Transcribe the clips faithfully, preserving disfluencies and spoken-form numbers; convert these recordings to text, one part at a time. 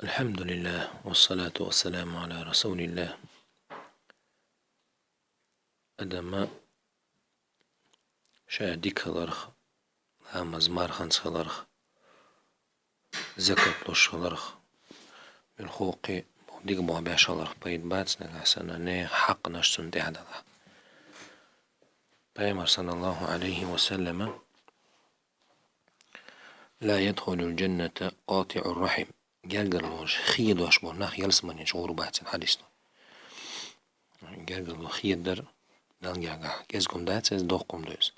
الحمد لله، والصلاة والسلام على رسول الله. Адам ша дика хиларах, ламаз марханца хиларах, закат луш хиларах, мел хукхе дика болх беш хиларах пайда бац, нагахь санна нехан хьакъаш цунна тӀехь далахь. Пайхамар, саллаллаху Ӏалайхи ва саллама: «لا يدخل الجنة قاطع الرحم». Гергарлонаш хедош бола нах ялсаманечу гӀур бац, аьнна хьадис ду. Гергарло хедар Далла гергахь кӀезиг хӀума дац иза, доккха хӀума ду иза.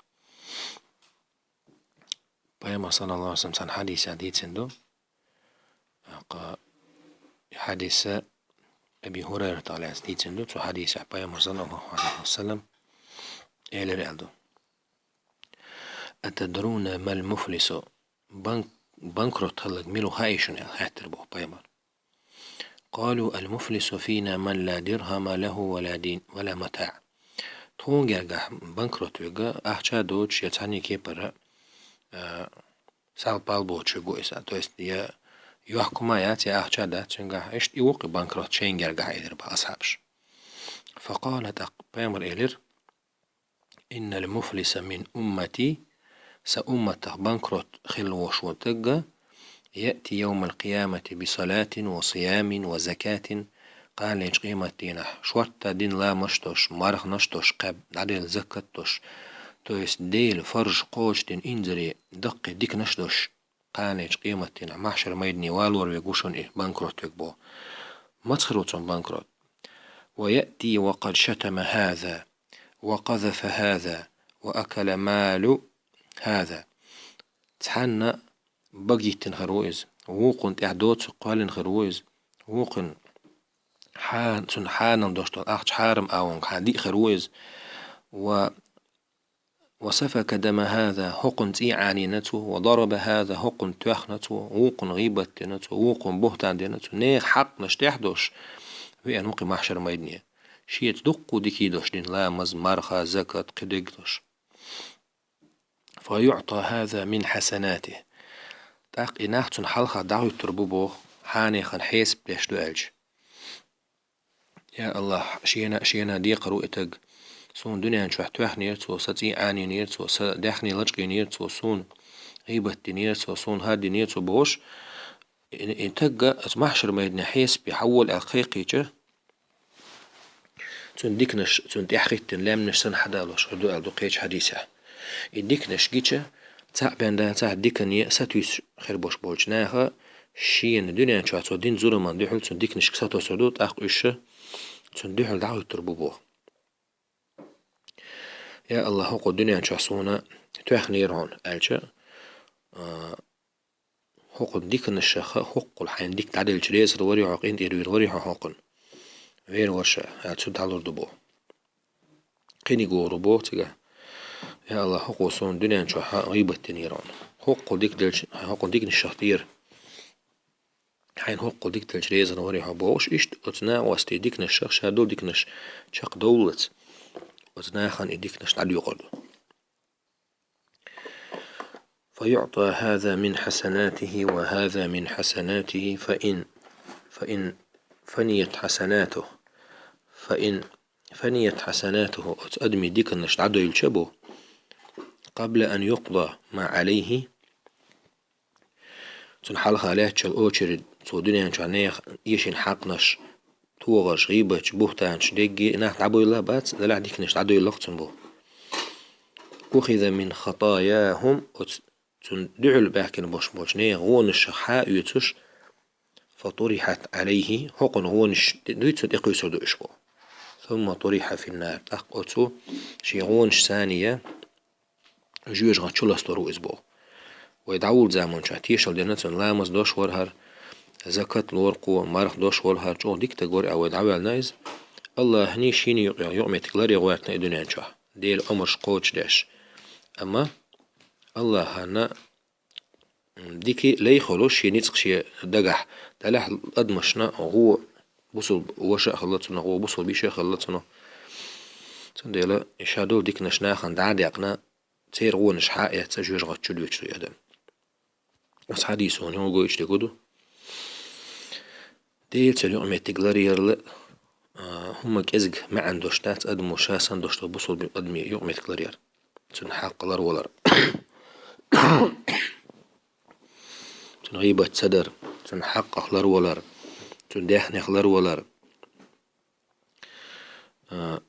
Пайхамар, саллаллаху Ӏалайхи ва саллам, цхьана хьадисехь дийцина ду. Кха, хьадис Аби ХӀурайратах лаьцна дийцина ду. Цу хьадисехь Пайхамар, саллаллаху Ӏалайхи ва саллам, элира аьлла ду: «أتدرون ما المفلس؟» Бан-, банкрот хилларг мила ву хаьий шуна, аьлла, хаьттира боху Пайхамар. «قالوا: المفلس فينا من لا درهم له ولا دين ولا متاع». Тхуна гергахь банкрот верг, ахча доцуш я цхьанне кепара, а, сал-пал боцуш верг ву иза. То есть, я йохк-м яц, я ахча дац цуьнгахь. Иштта и ву-кх и банкрот шайна гергахь, элира боху асхьабаша. فقال, тӀаккха Пайхамар элира: «إن المفلس من أمتي», сан умматах банкрот хила волуш волу стаг, «يأتي يوم القيامة بصلاة وصيام وزكاة», кхана лечу къематдийнахь шортта дина ламазаш долуш, марханаш долуш, кхаьбна дӀаделла закат долуш, то есть Делан фарз кхочушдина инзаре даккхий диканаш долуш, кхана лечу къематдийнахь махьшар майдане валор верг ву шуна и банкрот верг боху. Маца хир ву цунна банкрот? «ويأتي وقد شتم هذا وقذف هذا وأكل مال هذا». Цхьанна багиттина хир ву иза, вукхунна тӀехь доцург кхоьллина хир ву иза, вукхунна хьа-, цунна хьанал долуш долу ахча хьарам агӀонга хьан диъ хир ву иза, ва «وسفك دم هذا», хӀокхунна цӀий Ӏанийна цо, «وضرب هذا», хӀокхунна тоьхна цо, вукхунна гӀийбат дина цо, вукхунна буьхтан дина цо, нехан хьакънаш тӀехь а долуш веана ву-кх и махьшар майдане. Шеца дуккха дика долуш дина ламаз, марха, закат, кхидерг долуш. «فيعطى هذا من حسناته». ТӀаккха и нах цунна хьалха дӀахӀуьттур бу боху, хьенехана хьесап деш ду аьлча. Я АллахӀ, шена, шена декхар ву и стаг. Суна дуьнен чохь тоьхнера цо, сан цӀий Ӏанийнера цо, сан даьхни лачкъийнера цо, суна гӀийбат динера цо, суна хӀара динера цо бохуш, и, и стагга оцу махьшар майдане хьесапе хьавола аьлла кхайкхийча, цуьнан диканаш, цуьнан тӀаьхьахӀиттина лаьмнаш санна хьадалош хир ду аьлла ду кхечу хьадисехь. И диканаш гича, цхьаъ бен дацахь дикане сатуьйсуш хир болуш болчу наха, шена дуьнен чохь цо дина зуламан дуьхьал цуьнан диканашка сатосур ду, тӀаккха уьш цунна дуьхьал дӀахӀуьттур бу боху. Я АллахӀ, хӀокхо дуьнен чохь суна тоьхнера хьуна аьлча, а, хӀокхунна диканашха хӀоккхул хьайна дика дӀаделча реза хир варий хьо, къинтӀера вийр варий хьо хӀокхунна? Вер вара ша, аьлла, цу дӀалур ду боху. Кхиниг вогӀур боху цигахь: «Я АллахӀ, хӀокхо суна дуьнен чохь гӀийбат динера хьуна. ХӀоккхул дика делча, хӀокхунна диканашах тӀера хьайна хӀоккхул дика делча реза хир варий хьо», бохуш, иштта оцу накъостий диканашах ша долу диканаш чекхдовллалц, оцу нахана и диканаш дӀадоькъур ду. «فيعطى هذا من حسناته وهذا من حسناته فإن، فإن فنيت حسناته، فإن فنيت حسناته», оцу адамийн диканаш дӀадойлча бу, «قبل أن يقضى ما عليه», цунна хьалха лаьттачул очередь, цо дуьнен чохь нехан эшийна хьакънаш, тогӀаш, гӀийбаташ, буьхтанаш дерриге нах дӀабойла а бац, делахь диканаш дӀадойлалаш цунна бу. «أخذ من خطاياهم», оцу цунна дуьхьал баьхкина болуш болчу нехан гӀонашах хьа а оьцуш, «فطرحت عليه», хӀокхунна гӀонаш дуьйцу тӀекхуьйсур ду уьш боху. «ثم طرح في النار», тӀаккха оцу шен гӀонаш санна жоьжахати чу ластор ву иза боху. Вай дӀавуллу заманчохь тешалла дина цунна, ламаз дош вара хӀара, закат лору кхо, марха дош вара хӀара, чӀогӀа дика стаг вара аьлла вай дӀаваьлла иза. АллахӀаний шена юкъа, юкъаметтиг ларъян гӀоьртина и дуьнен чохь, Делан омраш кхочушдеш. Амма АллахӀана дика лай хуьлуш шен ницкъ шен дагахь, делахь адамашна гӀо бусулба ваша а хилла цунах, гӀо бусулба йиша а хилла цунах. Цундела ша долу диканаш нахана дӀа а даьккхина, церан гӀонаш хьа а эцна, жоьжахати чу доьдуш ду и адам. Оцу хьадисо хӀун гойтуш дерг ду? Дела цӀеран юкъаметтиг ларъярал, а, хӀума кӀезига маьӀан дош дац адамо ша санна дош долча бусалба адаме юкъаметтиг ларъяр. Цун хьакъ ларвалар. Цун гӀийбат ца дар, цун хьакъах ларвалар, цун даьхнех ларвалар. А,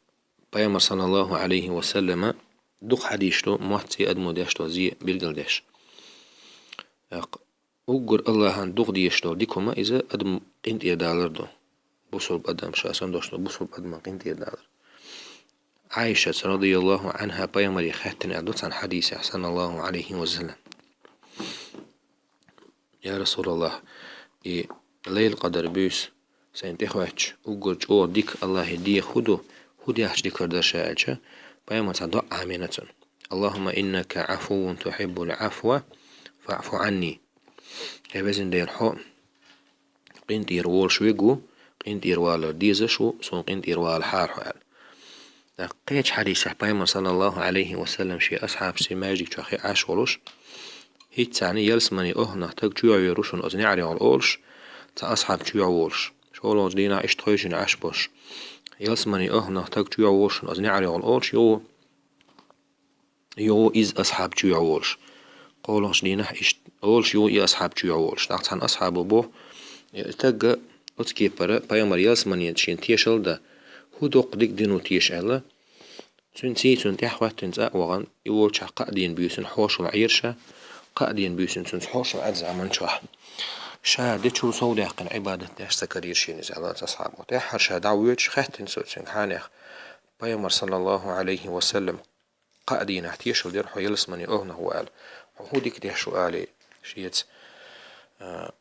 Пайхамара, саллаллахӀу Ӏалайхи ва саллама, дукха хьадисаш да, моцци адамо деш дола зе билгалдеш. ТӀаккха уггар АллахӀа дукха дезаш дола дика хӀума, из адам къинтӀера далар да. Бусалба адам, ша санна дош долча бусалба адама къинтӀера далар. Ӏайшата, радияллахӀу ӀанхӀа, Пайхамаре хаьттад аьнна да цхьан хьадисехь, саллаллахӀу Ӏалайхи ва саллам: «Я РасулаллахӀ, и Лайлатул-Къадр буьйса сайна тӀехӀоьттича, уггар чӀоагӀа дика АллахӀа деха хӀун да, хӀун дича дикагӀа дар ша?» аьлча, Пайхамара цхьа доӀа Ӏамийна цунна: «АллахӀумма иннака Ӏафуввун тухьиббул Ӏафва фаӀфу Ӏанни». ХӀай Везан Даьла, хьо къинтӀера волаш верг ва, къинтӀера валар дезаш ва, суна къинтӀера валахьара хьо, аьлла. ТӀаккха кхеча хьадисехь Пайхамара, саллаллахӀу Ӏалайхи ва саллам, ший асхьабашца маьждига чу хи Ӏаш волаш: «ХӀинца ялсмани оханах таг чу йоагӀар шуна оцу неӀарехула», олаш, цхьа асхьаб чу йоагӀа волаш. ШоллагӀча дийнахь иштта тхойшинна Ӏаш болаш: «Ялсмани оханах таг чу йоагӀар шуна оцу неӀарехула», олаш, юха юха иза асхьаб чу йоагӀа волаш. КхоалагӀча дийнахь иштта олаш, юха и асхьаб чу йоагӀа волаш. ТӀаккха цхьан асхьабо боху: «И тагга оцу кепара Пайхамара ялсмани шена тешал дан, хӀун доккха дика дина ву теша», аьлла. Цуьнан цӀий цунна тӀехьа хӀоьттина цӀа а вахана, и волчохь кхаа дийнан буьйсанна хьошалгӀа Ӏийра ша, кхаа дийнан буьйсанна цуьнца хьошалгӀа Ӏаьржа заман чохь. Ша дечул совдаьккхина Ӏибадат деш ца карийра шена иза, аьлла цу асхьабо. ТӀаьххьара ша дӀа а воьдуш, хаьттина цо цуьнга: «Хьанех, Пайхамара, саллаллахӀу Ӏалайхи ва саллам, кхаа дийнахь тешал дира хьо ялсмани оханах ва аьлла. Хьо хӀун дика деш ву?» алий, шеца, а,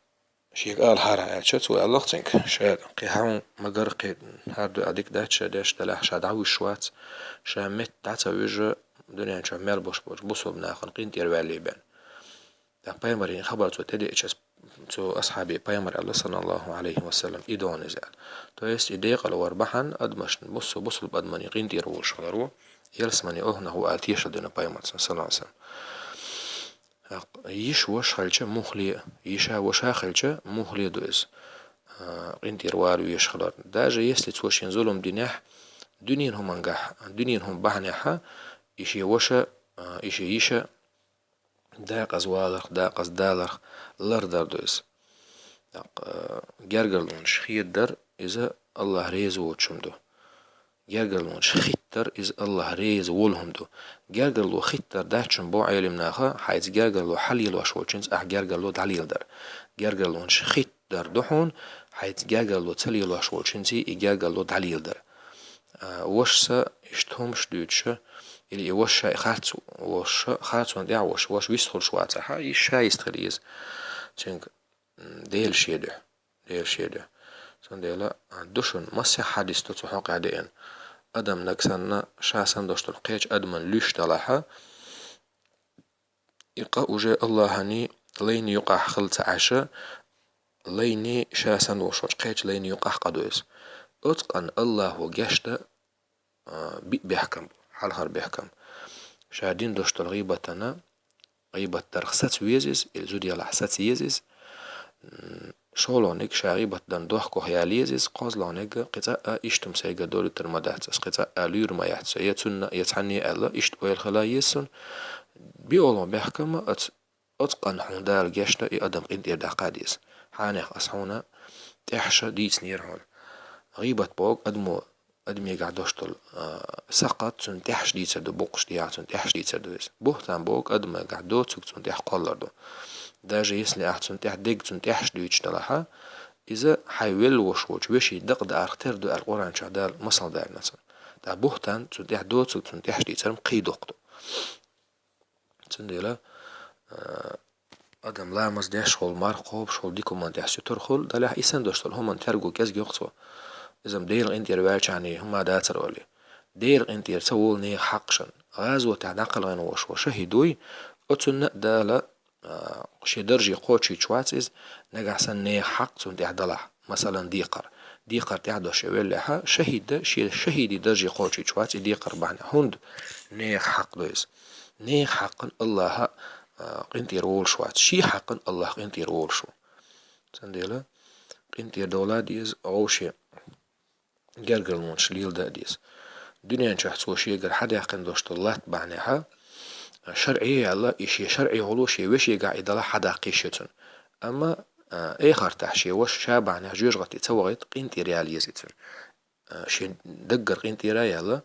шега алахьара аьлча, цо аьлла-кх цуьнга: «Ша кхин хьан ма-гарра, кхин хӀара дуьхьа дика дац ша деш, делахь ша дӀавуьжуш вац, ша метта дӀа ца вуьжу, дуьнен чохь мел болуш болчу бусалба нахана къинтӀера ваьллий бен». ТӀаккха Пайхамаран хабар цо тӀедеъча, цу асхьабе Пайхамара аьлла, саллаллахӀу Ӏалайхи ва саллам: «И догӀу иза», аьлла. То есть и декъала вар бахьана адамашна, бусу-, бусалба адамийн къинтӀера волуш хилар ву, ялсмани оханах ву аьлла тешал дина Пайхамара, саллаллахӀу Ӏалайхи ва саллам. Йиша ваша хилча муххале а, йиша ваша хилча муххале а ду иза, а, къинтӀера вала везаш хиларна. Даже если цо шена зулам динехь, дуьненан хӀумангахь, дуьненан хӀума бахьанехь, и шен ваша, а, и шен йиша декъаза валарх, декъаза даларх лардар ду иза. ТӀаккха, э, гергарлонаш хедадар иза АллахӀ реза воцучу хӀума ду. Гергарлонаш хитадар иза АллахӀ реза волу хӀума ду. Гергарло хитадар дац шуна, боху Ӏелам наха, хьайца гергарло хьалелош волчуьнца ахь гергарло дӀалеладар. Гергарлонаш хитадар ду хьуна, хьайца гергарло ца лелош волчуьнций и гергарло дӀалеладар. А, вашас иштта хӀумаш дуьйцуш, или и ваша шайна харц волуш, харцонна тӀехь а волуш, ваша вистхуьлуш вацахь, и ша йистхила еза. Цуьнга, м, Дела шен дуьхьа. Дела шен дуьхьа. Цундела, а, ду шуна, массехь хьадис ду цу хьокъехь деана. Адамнаг санна, ша санна долуш долу кхечу адамна луьйш далахь, и къа уже АллахӀаний лайний юкъахь хилла ца Ӏаш, лайний ша санна волуш волчу кхечу лайний юкъахь къа ду иза. Оцу къанна АллахӀо гечдан, а, биъ бехкам бу, хьалхара бехкам. Ша дина долуш долу гӀийбатана, гӀийбат дарх саца веза иза, или зуда ялахь саца еза иза. М, шолгӀаниг ша гӀийбат дан дохко яла еза иза, кхозлагӀниг кхин цкъа а иштта хӀума сайга долуьйтур ма дац ас, кхин цкъа а луьйр ма яц со, я цунна, я цхьанне аьлла, иштта ойла хила еза цунна. БиолгӀа бехкам а оцу, оцу къанна хьуна Дала гечдан и адам къинтӀера даккха деза. Хьанех ас хьуна тӀаьхьаш дийцинера хьуна. ГӀийбат боху адамо, адамегахь долуш долу, а, сакхат цунна тӀаьхьаш дийцар ду, букъаш дехьа цунна тӀаьхьаш дийцар ду иза. Бухтан боху адамегахь доцург цунна тӀаьхьа кхоллар ду. Даже если ахь цунна тӀаьхьа дерг цунна тӀаьхьаш дуьйцуш далахь, иза хьайн велла волуш волчу вешин дакъа даарх тера ду аьлла Къуръан чохь Дала масал даьлла цунна. ТӀаккха бухтан цунна тӀаьхьа доцург цунна тӀаьхьаш дийцар-м кхин доккха ду. Цундела, а, адам ламаз деш хуьлу, марха кхобуш хуьлу, дика хӀуманна тӀехь сутара хуьлу, делахь и санна долуш долу хӀуманна терго кӀезиг йоккху цо. Иза-м Делан къинтӀера ваьлчахьана хӀума дацара олий. Делан къинтӀера ца волу нехан хьакъ шуна. ГӀазотехь дӀакхалхина волуш волу шахӀид вуй, оцунна а Дала, а, шен дарже кхочуьйтуш вац иза, нагахь санна нехан хьакъ цунна тӀехь далахь. Масалан, декхар. Декхар тӀехь долуш и веллехь, шахӀид а шен шахӀидийн дарже кхочуьйтуш вац и декхар бахьанехь. ХӀунда? Нехан хьакъ ду иза. Нехан хьакъан АллахӀ, а, къинтӀера волуш вац. Шен хьакъан АллахӀ къинтӀера волуш ву. Цундела, къинтӀера довла деза, гӀо шен гергарлонаш лелада деза. Дуьнен чохь цо шегара хьадаьккхина долуш долу латта бахьанехьа, шарӀе а яьлла, и шен шарӀехула шен вешегахь и делахь хьадаккха йиш ю цунна. Амма, а, эхартахь шен ваша ша бахьанехь жоьжахати ца вахийта, къинтӀера яла еза и цуьнан. А, шен даггара къинтӀера а яьлла,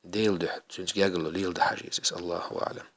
Делан дуьхьа цуьнца гергарло леладан хьажа еза иза. Аллаху аӀлам.